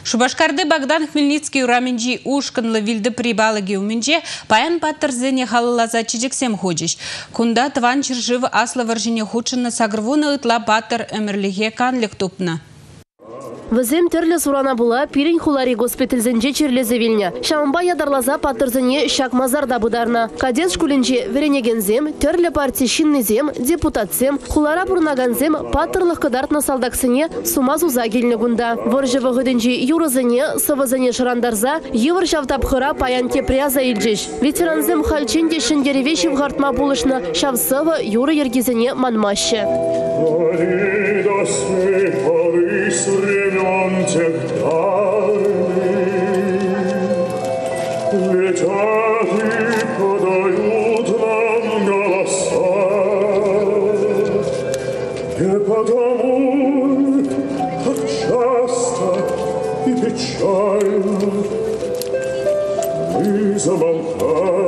Шупашкарти Богдан Хмельницкий урамӗнчи ушкӑнлӑ вилтӑпри палӑкӗ умӗнче паян паттӑрсене халалласа чечексем хучӗҫ. Кунта Тӑван ҫӗршыв Аслӑ вӑрҫине хутшӑннӑ 80 ытла паттӑр ӗмӗрлӗхе канлӗх тупнӑ. Вӗсем тӗрлӗ сурана пула пирӗн хулари госпитальсенче чирлесе вилнӗ. Ҫавӑнпа ятарласа паттӑрсене ҫак масарта пытарнӑ. Кадет шкулӗнче вӗренекенсем, тӗрлӗ парти ҫыннисем, депутатсем, хулара пурӑнакансем паттӑрлӑх кӑтартнӑ салтаксене сума суса килнӗ кунта. Вӑрҫӑ вӑхӑтӗнчи юрӑсене, сӑвӑсене шӑрантарса йывӑр ҫав тапхӑра паян тепре аса илчӗҫ. Ветерансем хальччен те ҫӗнтерӗве ҫывхартма пулӑшнӑ ҫав сӑвӑ, юрӑ йӗркисене манмаҫҫӗ. Летят и подают нам голоса. И потому так часто и печально мы замолкаем.